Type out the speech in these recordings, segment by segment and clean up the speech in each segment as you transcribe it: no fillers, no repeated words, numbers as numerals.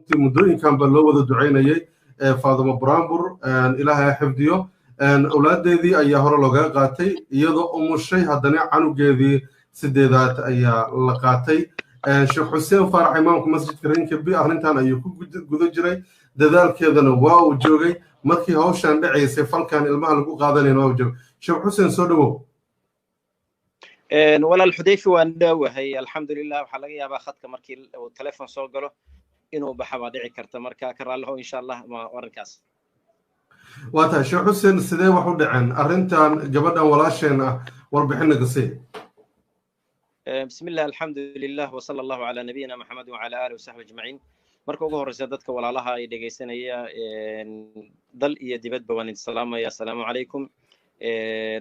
Runtii muddooyinkan baa loo wada ducaynayay Faadimo Buraanbur, Ilaahay ha xifdiyo. Awlaaddeedii ayaa hore loogaga qaatay iyadoo umushay, haddana canugeedii sideedaad ayaa la qaatay. Sheekh Xuseen Faarax, imaamka masjidka Rinkeby, arrintan ayuu ku guda jiray, dadaalkeedana waa uu joogay markii hawshan dhacaysay, falkan ilmaha lagu qaadanayna waa uu joogay. Sheekh Xuseen, soo dhowow. Walaal Xudayfi, waan dhowahay, alxamdulilah. Waxaa laga yaabaa khadka markii uu telefon soo galo inuu baxa baa dhici karta, marka ka raalliho insha Allah ma arrinkaas. Waa tahay. Sheekh Xuseen, sidee wax u dhaceen arrintan gabadhan walaasheen ah? Warbixin naga sii. Bismi illah, alxamdulilah, wasala allahu calaa nabiyina Maxamed wacala alihi wasaxbi ajmaciin. Marka ugu horreysa, dadka walaalaha ay dhegaysanaya dal iyo dibadba waan idin salaamaya, assalaamu calaykum.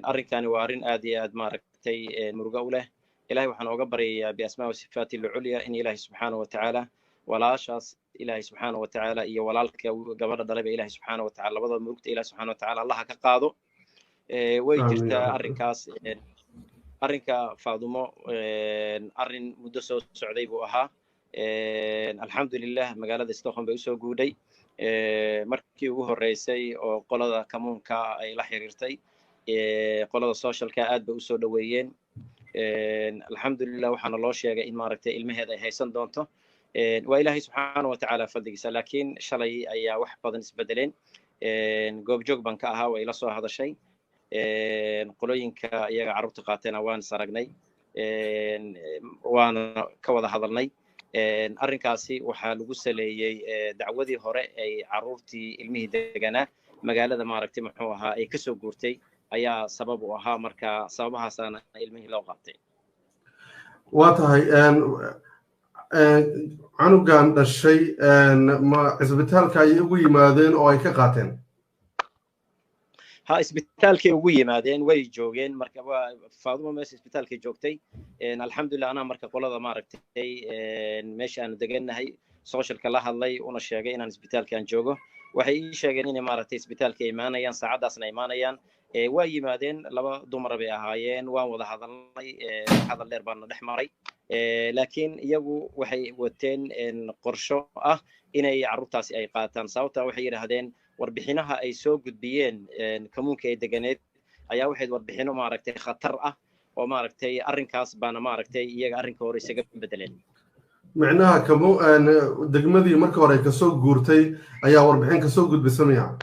Arrinkani waa arrin aad iyo aad maaragtay murugo u leh. Ilahay waxaan ooga baryayaa biasmaa wasifaati alculya in Ilahay subxaana wa tacaala walaashaas, Ilahay subxaana wa tacaala, iyo walaalka gabadha dhalayba, Ilahay subxaana wa tacala labadooda murugta Ilahi subxaana wa tacala Allaha ka qaado. Way jirtaa arrinkaas. Arrinka Faadumo arrin muddo soo socday buu ahaa. Alxamdulilah, magaalada Stockholm bay usoo guudhay. Markii ugu horreysay oo qolada kamuunka ay la xiriirtay qolada socialka, aad bay usoo dhoweeyeen, alxamdulilah. Waxaana loo sheegay in maaragtay ilmaheeda ay haysan doonto, waa Ilaahay subxaana wa tacaala fadligiisa. Laakiin shalay ayaa wax badan isbedeleen. Goobjoog baan ka ahaa, way ila soo hadashay. Qolooyinka iyaga carruurta qaatayna waan is aragnay, waana ka wada hadalnay arrinkaasi. Waxaa lagu saleeyey dacwadii hore ay carruurtii ilmihii deganaa magaalada maaragtay muxuu ahaa ay kasoo guurtay ayaa sabab u ahaa. Marka sababahaasaana ilmihii loo qaatay. Waa tahay. Canugan dhashay ma cisbitaalka ayay ugu yimaadeen oo ay ka qaateen? Ha, isbitaalkay ugu yimaadeen, way joogeen. Marka waa Faaduma meesha isbitaalkay joogtay, alxamdulilah. Anaa marka qolada maaragtay meesha aanu degannahay socialka la hadlay, una sheegay inaan isbitaalkaan joogo. Waxay ii sheegeen inay maaragtay isbitaalka imaanayaan, saacaddaasna imaanayaan. Waa yimaadeen, laba dumara bay ahaayeen. Waan wada hadalnay, hadal dheer baana dhex maray, laakiin iyagu waxay wateen qorsho ah inay carruurtaasi ay qaataan. Sababta waxay yidhaahdeen warbixinaha ay soo gudbiyeen kamuunka ay deganeed ayaa waxayd warbixino maaragtay khatar ah, oo maaragtay arrinkaas baana maaragtay iyaga arrinka hore isaga bedeleen. Micnaha kamu degmadii marka hore kasoo guurtay ayaa warbixin kasoo gudbisa miya?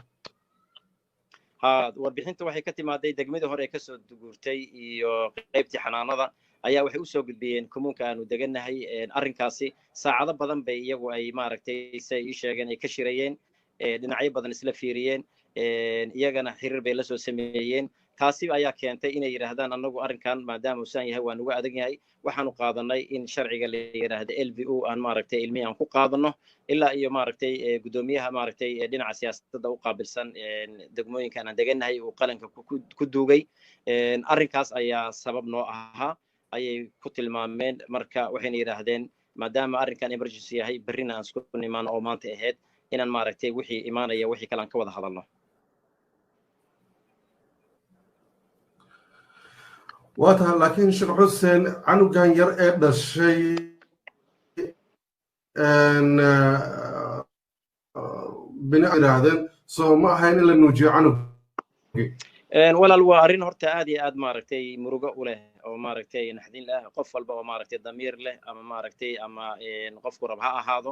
Ha, warbixinta waxay ka timaaday degmadii hore ee kasoo guurtay iyo qaybtii xanaanada ayaa waxay usoo gudbiyeen kamuunka aanu degannahay arrinkaasi. Saacado badan bay iyagu ay maaragtay, say ii sheegeen, ay ka shirayeen, dhinacyo badan isla fiiriyeen, iyagana xiriir bay la soo sameeyeen. Taasi ayaa keentay inay yidhaahdaan annagu arrinkan maadaama uu saan yahay waa nugu adag yahay, waxaanu qaadanay in sharciga la yidhaahdo LVU aan maaragtay ilmihii aan ku qaadano, ilaa iyo maaragtay guddoomiyaha maaragtay dhinaca siyaasadda u qaabilsan degmooyinkan aan degannahay uu qalanka ku duugay. Arrinkaas ayaa sabab noo ahaa ayay ku tilmaameen. Marka waxayna yidhaahdeen maadaama arrinkan emergency yahay, berrina aan isku nimaano, oo maanta ahayd, inaan maaragtay wixii imaanaya wixii kale aan ka wada hadalno. Waa tahay. Laakiin Sheekh Xuseen, canugan yar ee dhashay bini yidhaahdeen, soo ma ahayn in la nuujiyo canugi? Walaal, waa arrin horta aad iyo aad maaragtay murugo u leh oo maaragtay naxdin leh. Qof walba oo maaragtay damiir leh ama maaragtay ama qofku rab ha ahaado,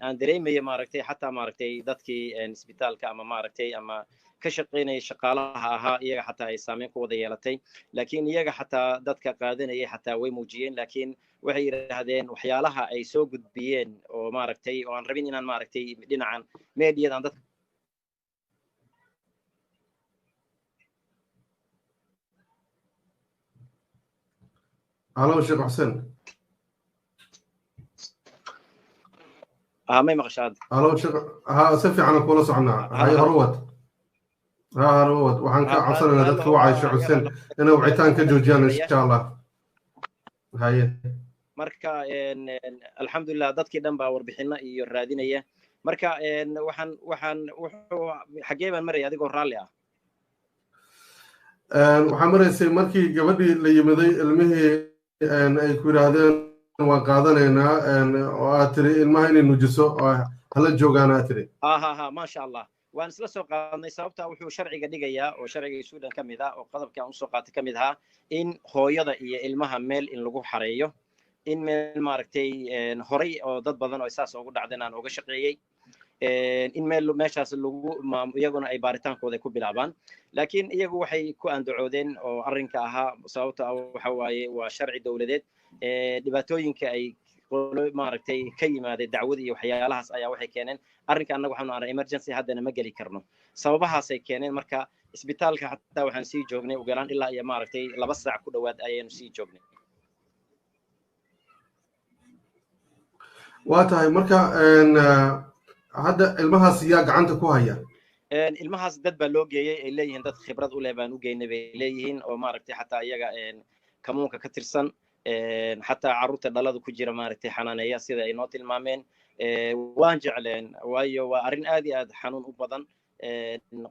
aan dareemayo maaragtay xataa maaragtay dadkii isbitaalka ama maaragtay ama ka shaqaynaya, shaqaalaha ahaa, iyaga xataa ay saameyn ku wada yeelatay. Laakiin iyaga xataa dadka qaadanayay xataa way muujiyeen, laakiin waxay yidhaahdeen waxyaalaha ay soo gudbiyeen oo maaragtay oo aan rabin inaan maaragtay dhinacan mediadan dadka. Halo, Sheekh Xuseen. May maqashaad? Halo Sheekh, ha, si fiican kula soconaa. Hay, horwad, ha, horwad. Waxaan ka codsanaynaa dadka wacay Sheekh Xuseen inay wacitaan ka joojiyaan, insha Allah. Haye. Marka alxamdulilah, dadkii dhan baa warbixino iyo raadinaya. Marka waxaan wuxuu xaggee baan maraya, adigoo raalli ah? Waxaa maraysay markii gabadhii la yimiday, ilmihii ay ku yidhaahdeen Waan qaadanaynaa oo aad tiri ilmaha inay nuujiso oo hala joogaan aad tiri. Ha ha ha, maasha Allah, waan isla soo qaadnay. Sababta wuxuu sharciga dhigayaa oo sharciga Sweden ka mid ah oo qodobka aan usoo qaatay ka mid ahaa in hooyada iyo ilmaha meel in lagu xareeyo, in meel maaragtay horay oo dad badan oo saas ugu dhacdeen aan uga shaqeeyey, in meel meeshaas lagu iyaguna ay baaritaankooda ku bilaabaan. Laakiin iyagu waxay ku andacoodeen oo arrinka ahaa, sababta ah waxa waaye waa sharci dowladeed, dhibaatooyinka ay qolo maaragtay ka yimaaday dacwada iyo waxyaalahaas ayaa waxay keeneen arrinka. Annaga waxaanu arnay emergency haddana ma geli karno, sababahaasay keeneen. Marka isbitaalka xataa waxaan sii joognay ugu yaraan ilaa iyo maaragtay 2 saac ku dhowaad ayaanu sii joognay. Waa tahay. Marka hadda ilmahaas yaa gacanta ku haya? Ilmahaas dad baa loo geeyey ay leeyihiin, dad khibrad u leh baan u geynay bay leeyihiin, oo maaragtay xataa iyaga kamuunka ka tirsan, xataa carruurta dhalada ku jira maaragtay xanaaneeya, sida ay noo tilmaameen. Waan jecleen, waayo waa arrin aad iyo aad xanuun u badan,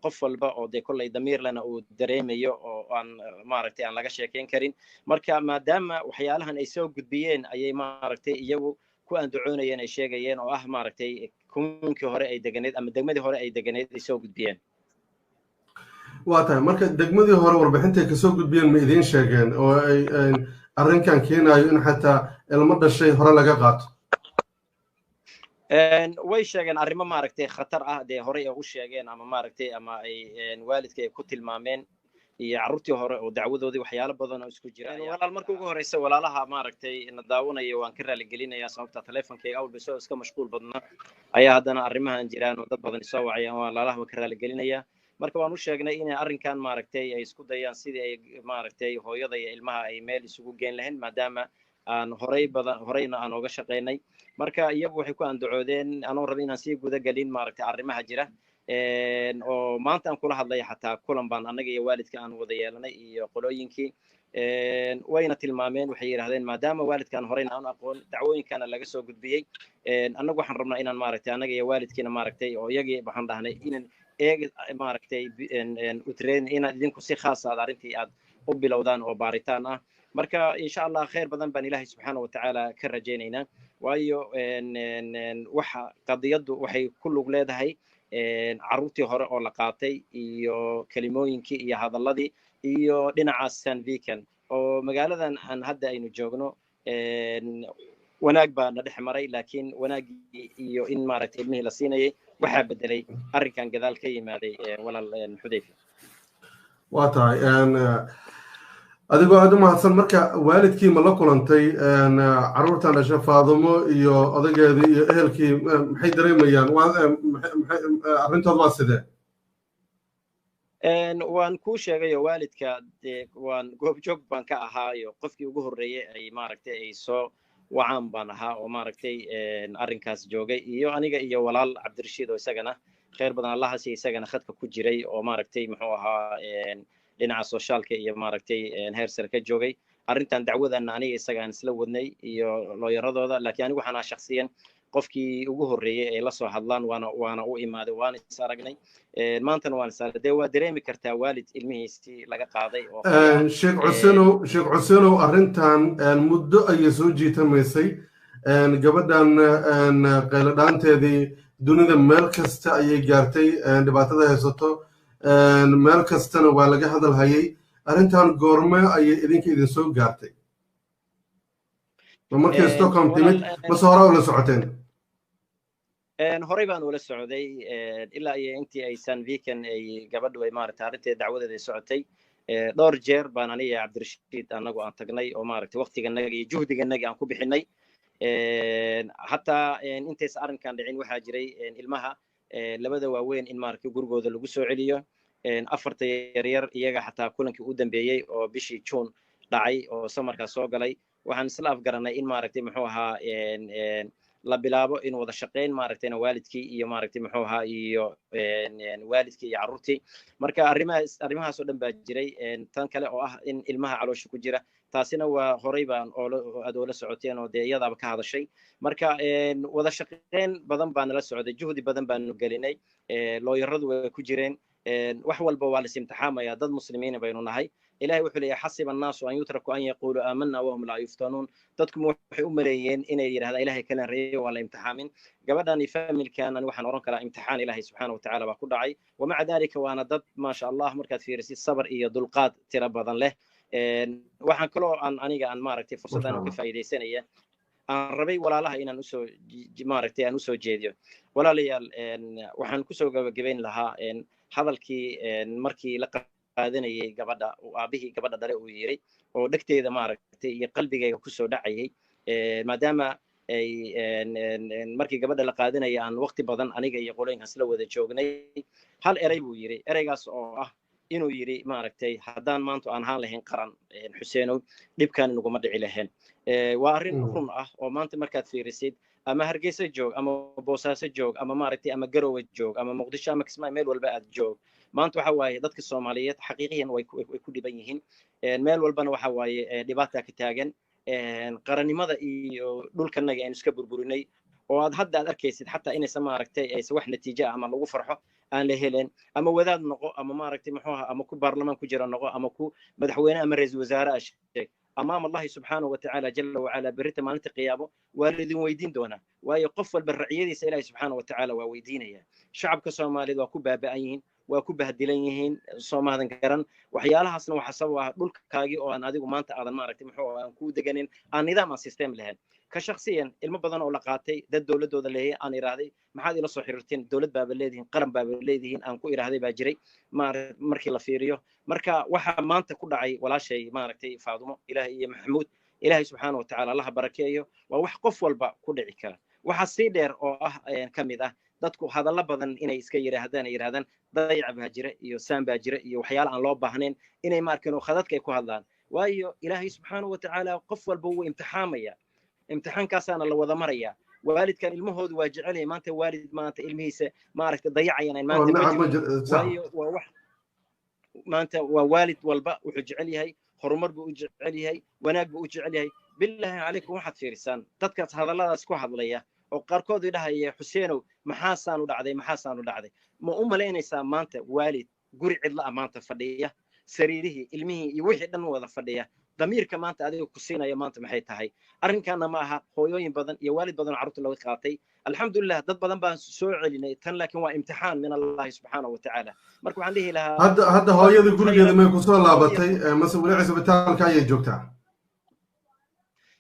qof walba oo dee kolley damiir lena uu dareemayo oo aan maaragtay aan laga sheekeyn karin. Marka maadaama waxyaalahan ay soo gudbiyeen ayay maaragtay iyagu ku andacoonayeen, ay sheegayeen oo ah maaragtay kumuunkii hore ay deganeed ama degmadii hore ay deganeed ay soo gudbiyeen. Waa tahay. Marka degmadii hore warbixintay kasoo gudbiyeen ma idiin sheegeen oo ay arrinkan keenayo in xataa ilmo dhashay hore laga qaato? Way sheegeen arrimo maaragtay khatar ah dee horey ay u sheegeen ama maaragtay ama ay waalidka ay ku tilmaameen iyo carruurtii hore oo dacwadoodii, waxyaalo badan oo isku jira. Walaal, marka ugu horeysa walaalaha maaragtay na daawanaya waan ka raaligelinayaa, sababta telefonkayga awalba soo iska mashquul badnaa ayaa haddana arrimahan jiraan oo dad badan isoo wacayaan. Walaalaha waan ka raaligelinayaa. Marka waan u sheegnay inay arrinkan maaragtay ay isku dayaan sidii ay maaragtay hooyada iyo ilmaha ay meel isugu geen lahayn, maadaama aan horey badan horeyna aan oga shaqaynay. Marka iyagu waxay ku andacoodeen, anoo raba inaan sii guda gelin maaragtay arrimaha jira oo maanta aan kula hadlaya, xataa kulan baan annaga iyo waalidka aan wada yeelanay iyo qolooyinkii, wayna tilmaameen. Waxay yidhahdeen maadaama waalidkaan horeyna aan aqoon, dacwooyinkana laga soo gudbiyey, annagu waxaan rabnaa inaan maaragtay annaga iyo waalidkiina maaragtay oo iyagii waxaan dhahnay inan eeg maaragtay utreyn inaad idinku si khaas aad arrintii aad u bilowdaan oo baaritaan ah. Marka insha Allah khayr badan baan Ilaahay subxaana watacaala ka rajaynaynaa, waayo waxa qadiyaddu waxay ku lug leedahay carruurtii hore oo la qaatay iyo kelimooyinkii iyo hadalladii iyo dhinacaas Sanvikan oo magaaladan aan hadda aynu joogno. Wanaag baa na dhex maray, laakiin wanaaggii iyo in maaragtay ilmihii la siinayay waxaa bedelay arrinkan gadaal ka yimaaday, walaal Xudayfa. Waa tahay, adigoo aad u mahadsan. Marka waalidkii ma la kulantay carruurtan dhasha, Faadumo iyo odageedii iyo ehelkii, maxay dareemayaan? Arrintood waa sidee? Waan kuu sheegayo, waalidka dee waan goobjoog baan ka ahaayo, qofkii ugu horreeyey ay maaragtay ay soo wacaan baan ahaa oo maaragtay arrinkaas joogay, iyo aniga iyo walaal Cabdirashiid oo isagana khayr badan Allaha siiya, isagana khadka ku jiray oo maaragtay muxuu ahaa dhinaca socialka iyo maaragtay heer sare ka joogay arrintan. Dacwadanna aniga isaga aan isla wadnay iyo looyaradooda, laakiin anigu waxaan ahaa shakhsiyan qofkii ugu horreeyey ay la soo hadlaan, waana u imaaday, waana is aragnay, maantana waan is aragnay. Dee waa dareemi kartaa waalid ilmihiisii laga qaaday oo Sheekh Xusenow, Sheekh Xusenow, arrintan muddo ayay soo jiitamaysay. Gabadhan qayladhaanteedii dunida meel kasta ayay gaartay, dhibaatada haysato meel kastana waa laga hadal hayay. Arrintan goorme ayay idinka idin soo gaartay? Ma markay Stockholm timid mase hore ula socoteen? Horey baan ula socday ilaa iyo intii ay Sanvikan ay gabadhu ay maaragtay arrinteeda dacwadeeda ay socotay. Dhowr jeer baan aniga Cabdirashiid annagu aan tagnay oo maaragtay waqtiganaga iyo juhdiganaga aan ku bixinay. Hataa intaysa arrinkan dhicin waxaa jiray ilmaha labada waaweyn in maaragtay gurigooda lagu soo celiyo, afarta yaryar iyaga xataa kulankii u dambeeyey oo bishii June dhacay oo samarkaa soo galay waxaan isla afgaranay in maaragtay muxuu ahaa la bilaabo in wada shaqayn maaragtayna waalidkii iyo maaragtay muxuu ahaa iyo waalidkii iyo carruurtii. Marka arrimahaas arrimahaas oo dhan baa jiray. Tan kale oo ah in ilmaha caloosha ku jira, taasina waa horey baan oola aad oola socoteen oo dee iyadaaba ka hadashay. Marka wada shaqayn badan baa nala socday, juhdi badan baanu gelinay, looyaradu way ku jireen, wax walba waa la is imtixaamaya, dad muslimiina baynu nahay. Ilahay wuxuu leeyahay: "Xasiba annaasu an yutraku an yaquluu aamanna wahum laa yuftanuun." Dadku waxay u maleeyeen inay yidhahdaan Ilahay kalan reeyay, waa la imtixaamin. Gabadhan iyo familkan ani waxaan oran karaa imtixaan Ilahay subxaana watacaala baa ku dhacay. Wamaca dalika waana dad, maasha Allah, markaad fiirisid sabar iyo dulqaad tiro badan leh. Waxaan kaloo aan aniga aan maaragtay fursaddan ka faa'iidaysanaya aan rabay walaalaha inaan usoo maaragtay aan usoo jeediyo. Walaalayaal, waxaan kusoo gabagabayn lahaa hadalkii markii la qaadanayay gabadha uu aabihii gabadha dhale uu yiri oo dhegteeda maaragtay iyo qalbigayga kusoo dhacayay, maadaama ay markii gabadha la qaadanaya aan waqti badan aniga iyo qolooyinkaas la wada joognay. Hal erey buu yiri, ereygaas oo ah inuu yiri maaragtay: "Haddaan maanta aan ahaan lahayn qaran, Xuseenow, dhibkaan naguma dhici lahayn." Waa arrin run ah oo maanta markaad fiirisid, ama Hargeysa joog, ama Boosaaso joog, ama maaragtay ama Garowe joog, ama Muqdisho, ama Kismaayo, meel walba aad joog, maanta waxa waaye dadka Soomaaliyeed xaqiiqiyan way ku dhiban yihiin. Meel walbana waxa waaye dhibaata ka taagan. Qarannimada iyo dhulkanaga aynu iska burburinay oo aad hadda aad arkaysid xataa inaysan maaragtay aysan wax natiijo ah ama lagu farxo aan la helen, ama wadaad noqo, ama maaragtay muxuu ahaa, ama ku baarlamaan ku jira noqo, ama ku madaxweyne ama ra-iisul wasaare ah sheeg, amaam Allahi subxaanahu watacaala jala wacala berrita maalinta qiyaamo waa laidin weydiin doonaa. Waayo qof walba raciyadiisa Ilahi subxaanahu watacaala waa weydiinaya. Shacabka Soomaaliyeed waa ku baaba'an yihiin, waa ku bahdilan yihiin, soomaadan garan. Waxyaalahaasna waxaa sabab ah dhulkaagii oo aan adigu maanta aadan maaragtay muxuu aan kuu deganin, aan nidaam aan system lahayn. Ka shakhsiyan, ilmo badan oo la qaatay, dad dowladooda leeyay aan iraahday: "Maxaad ila soo xiriirteen? Dowlad baaba leedihiin, qaran baaba leedihiin," aan ku iraahday baa jiray markii la fiiriyo. Marka waxa maanta ku dhacay walaashay maaragtay Faadumo, Ilaahay iyo Maxamuud, Ilaahay subxaana watacaala Allaha barakeeyo, waa wax qof walba ku dhici kara. Waxaa sii dheer oo ah ka mid ah dadku hadallo badan inay iska yidhaahdaan, ay yidhahdaan dayac baa jira iyo saan baa jira iyo waxyaala aan loo baahnayn inay maarkeen oo khadadka ay ku hadlaan. Waayo Ilaahay subxaana watacaala qof walba wuu imtixaamaya, imtixaankaasaana la wada maraya. Waalidkan ilmahoodu waa jecelyahay. Maanta waalid maanta ilmihiisa maaragta dayacayaan maanta ma jiro. Waayo waa wax maanta waa waalid walba wuxuu jecel yahay horumar buu u jecel yahay, wanaag buu u jecel yahay. Bilaahi calaykum, waxaad fiirisaan dadkaas hadalladaas ku hadlaya oo qaarkood idhahaya: "Xuseenow, maxaasaan u dhacday? Maxaasaan u dhacday?" Ma u malaynaysaa maanta waalid guri cidla ah maanta fadhiya, sariirihii ilmihii iyo wixii dhan wada fadhiya, damiirka maanta adiga ku siinaya maanta maxay tahay? Arrinkaana ma aha hooyooyin badan iyo waalid badan oo carruurta looga qaatay. Alxamdulilah, dad badan baan soo celinay tan, laakiin waa imtixaan min Allahi subxaanahu watacaala. Marka waxaan dhihi lahaa Hadda hooyada gurigeeda may kusoo laabatay mase weli cisbitaalka ayay joogtaa?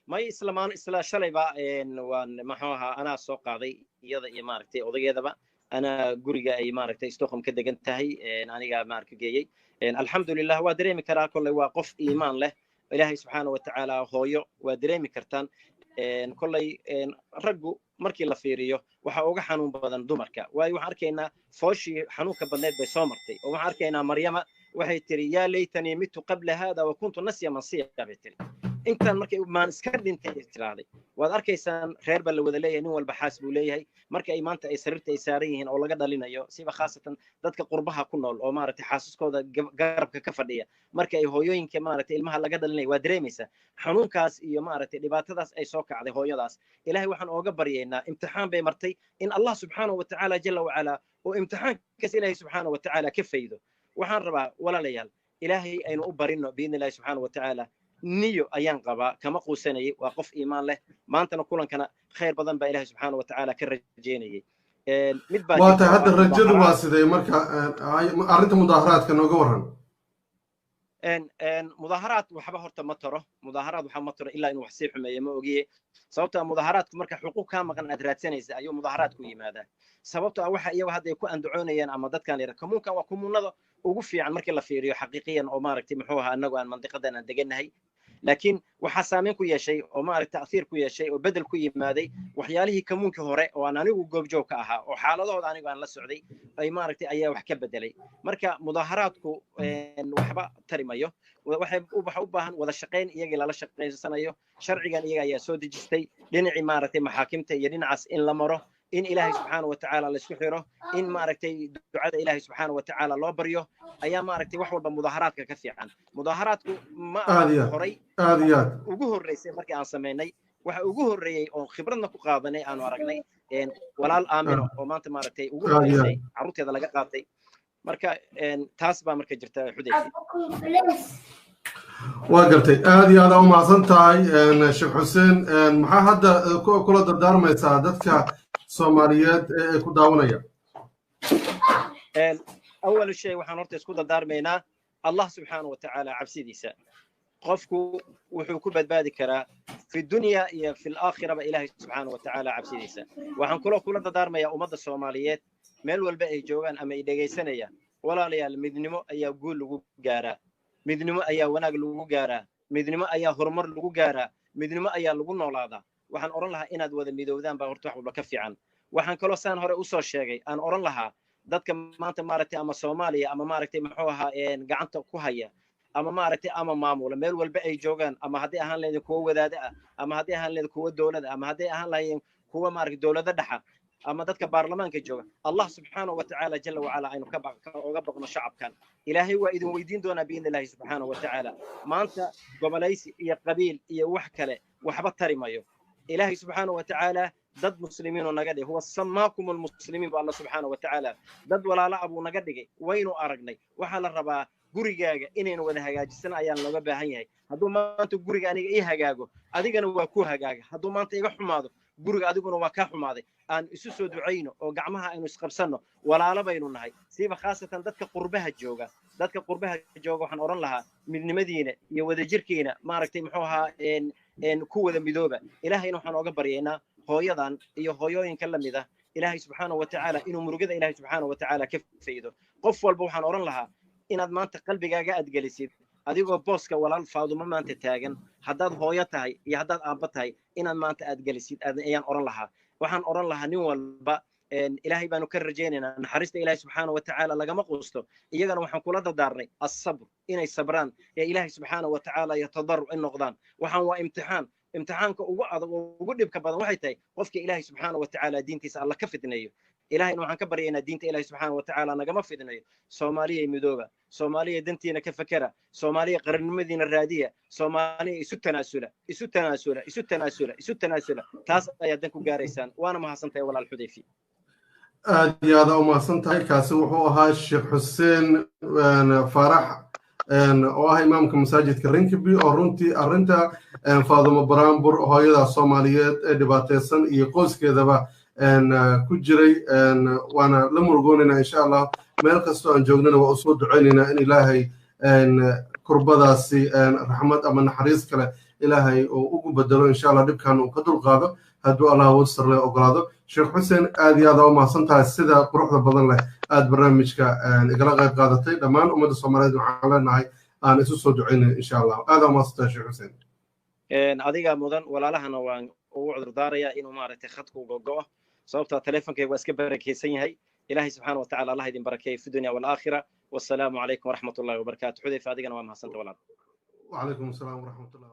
May, islamaan isla shalayba waan maxuu ahaa anaa soo qaaday iyada iyo maaragtay odageedaba. Anaa guriga ay maaragtay Stockholm ka degan tahay aniga maarka geeyey. Alxamdulilah, waa dareemi karaa kolley waa qof iimaan leh. Ilaahay subxaana watacaala hooyo waa dareemi kartaan kolley. Raggu markii la fiiriyo waxa uga xanuun badan dumarka, waayo waxaan arkaynaa fooshii xanuunka badneed bay soo martay, oo waxaan arkaynaa Maryama waxay tiri: "Yaa laytanii mitu qabla hada wa kuntu nasya mansiya," bay tiri. Intaan markay maan iska dhintay tiraaday. Waad arkaysaan, reer baa la wada leeyahay, nin walba xaas buu leeyahay. Marka ay maanta ay sariirta ay saaran yihiin oo laga dhalinayo, siba khaasatan dadka qurbaha ku nool oo maaragtay xaasaskooda garabka ka fadhiya, marka ay hooyooyinka maaragtay ilmaha laga dhalinayo, waa dareemaysaa xanuunkaas iyo maaragtay dhibaatadaas ay soo kacday hooyadaas. Ilaahay waxaan ooga baryaynaa, imtixaan bay martay, in Allah subxaanahu watacaala jala wacalaa oo imtixaankaas Ilaahay subxaanahu watacaala ka faydo. Waxaan rabaa walaalayaal, Ilaahay aynu u barino biidni Illahi subxaanahu watacaala. Niyo ayaan qabaa, kama quusanayay, waa qof iimaan leh. Maantana kulankana khayr badan baa Ilahay subxaana watacaala ka rajeynayay. Mid baa waa tahay. Hadda rajadu waa sidee? Marka arrinta mudaaharaadka nooga warran. Mudaaharaad waxba horta ma taro. Mudaaharaad waxba ma taro ilaa inuu wax sii xumeeyo ma ogiye. Sababta mudaaharaadku marka xuquuq kaa maqan aad raadsanaysa ayuu mudaaharaadku yimaadaa. Sababto ah waxa iyagu hadda ay ku andacoonayaan ama dadkan yara kommuunkan waa kommuunada ugu fiican markii la fiiriyo xaqiiqiyan oo maaragtay muxuu ahaa annagu aan mandiqadan aan degannahay, laakiin waxaa saameyn ku yeeshay oo maaragtay ta'thiir ku yeeshay oo bedel ku yimaaday waxyaalihii kamuunkii hore oo aan anigu goobjoog ka ahaa oo xaaladahooda anigu aan la socday ay maaragtay ayaa wax ka bedelay. Marka mudaaharaadku waxba tari mayo. Waxay waxa u baahan wada shaqayn iyagii lala shaqaysanayo. Sharcigan iyaga ayaa soo dejistay, dhinacii maaragtay maxaakimta iyo dhinacaas in la maro, in Ilaahay subxaana watacaala laisku xiro, in maaragtay ducada Ilaahay subxaana watacaala loo baryo ayaa maaragtay wax walba mudaaharaadka ka fiican. Mudaaharaadku ma aha. Horay Aad iyo aad. Ugu horreysay markii aan samaynay, waxa ugu horreeyey oo khibradna ku qaadanay aanu aragnay walaal Aamino oo maanta maaragtay ugu horreysay carruurteeda laga qaatay. Marka taas baa marka jirta, Xudayfi. Waa gartay, aad iyo aad aa u mahadsan tahay, Sheekh Xuseen. Maxaa hadda kula dardaarmaysaa dadka Soomaaliyeed ee ku daawanaya? Awal shay, waxaan horta isku dardaarmaynaa Allah subxaana wa tacaala cabsidiisa. Qofku wuxuu ku badbaadi karaa fi dunya iyo fi laakhiraba Ilaahay subxaana wa tacaala cabsidiisa. Waxaan kaloo kula dardaarmayaa ummadda Soomaaliyeed meel walba ay joogaan ama ay dhegaysanayaan: walaalayaal, midnimo ayaa guul lagu gaaraa, midnimo ayaa wanaag lagu gaaraa, midnimo ayaa horumar lagu gaaraa, midnimo ayaa lagu noolaadaa. Waxaan odhan lahaa inaad wada midowdaan baa horta wax walba ka fiican. Waxaan kaloo, saan hore usoo sheegay, aan odhan lahaa dadka maanta, maaragtay, ama Soomaaliya ama, maaragtay, muxuu ahaa, gacanta ku haya ama, maaragtay, ama maamula meel walba ay joogaan, ama hadday ahaan lahayd kuwa wadaada ah, ama hadday ahaan lahayd kuwa dowlada, ama hadday ahaan lahayeen kuwa, maaragtay, dowlado dhexa ama dadka baarlamaanka jooga, Allah subxaanahu wa tacaala jala wacala aynu ka oga baqno shacabkan. Ilaahay waa idin weydiin doonaa biidni Illahi subxaanahu wa tacaala. Maanta gobolaysi iyo qabiil iyo wax kale waxba tari mayo. Ilaahay subxaanahu wa tacaala dad muslimiinoo naga dhigay, huwa samaakum almuslimiin bu Allah subxaanahu wa tacaala dad walaala abuu naga dhigay. Waynu aragnay, waxaa la rabaa gurigaaga inaynu wada hagaajisana ayaan looga baahan yahay. Hadduu maanta guriga aniga ii hagaago, adigana waa ku hagaaga. Hadduu maanta iga xumaado guriga, adiguna waa kaa xumaaday. Aan isu soo ducayno oo gacmaha aynu isqabsanno, walaalo baynu nahay. Siiba khaasatan dadka qurbaha jooga, dadka qurbaha jooga waxaan odhan lahaa midnimadiina iyo wadajirkiina, maaragtay, muxuu ahaa, ku wada midooba. Ilaahayna waxaan ooga baryaynaa hooyadan iyo hooyooyinka la mid ah Ilaahay subxaanahu wa tacaala inuu murugada Ilaahay subxaanahu wa tacaala ka faydo. Qof walba waxaan odhan lahaa inaad maanta qalbigaaga aad gelisid adigoo booska walaal Faadumo maanta taagan, haddaad hooyo tahay iyo haddaad aabba tahay, inaad maanta aad gelisid ayaan odhan lahaa. Waxaan odhan lahaa nin walba Ilaahay baanu ka rajaynaynaa naxariista Ilaahay subxaana wa tacaala lagama quusto. Iyagana waxaan kula dardaarnay asabr, inay sabraan ee Ilaahay subxaana wa tacaala iyo tadaruc in noqdaan. Waxaan waa imtixaan. Imtixaanka ugu adag oo ugu dhibka badan waxay tahay qofka Ilaahay subxaana wa tacaala diintiisa Alla ka fitneeyo. Ilahayna waxaan ka baryaynaa diinta Ilahay subxaana wa tacaala nagama fidnayo. Soomaaliya midooba, Soomaaliya dantiina ka fakera, Soomaaliya qarannimadiina raadiya, Soomaaliya isu tanaasula, isu tanaasula, isu tanaasula, isu tanaasula. Taas ayaa dan ku gaaraysaan. Waana mahadsantahay, walaal Xudayfi. Aad iyo aada u mahadsan tahay. Kaasi wuxuu ahaa Sheekh Xuseen Faarax oo ah imaamka masaajidka Rinkeby, oo runtii arrinta Faadumo Baraambur, hooyada Soomaaliyeed ee dhibaateysan, iyo qoyskeedaba ku jiray. Waana la murugoonaynaa insha Allah. Meel kastoo aan joognana waa usoo ducaynaynaa in Ilaahay kurbadaasi raxmad ama naxariis kale Ilaahay uu ugu bedelo insha Allah, dhibkan uu ka dulqaado hadduu Allah awood sarle ogolaado. Sheekh Xuseen, aad iyo aad aa u mahadsan tahay sida quruxda badan leh aad barnaamijka igala qayb qaadatay. Dhammaan ummadda Soomaaliyeed waxaan leenahay aan isu soo ducaynay insha Allah. Aad aa u mahadsan tahay, Sheekh Xuseen. Adigaa mudan. Walaalahana waan ugu cudurdaarayaa inuu, maaragtay, khadku gogo'o, sababtaa teleefonkayga waa iska barakeysan yahay. Ilahay subxaana wa tacala Allah idin barakeeyo fi dunya walaakhira. Wassalaamu calaykum waraxmat ullahi wabarakaatu. Xudayfa, adigana waa mahadsanta, walaal. وعليكم السلام ورحمة الله.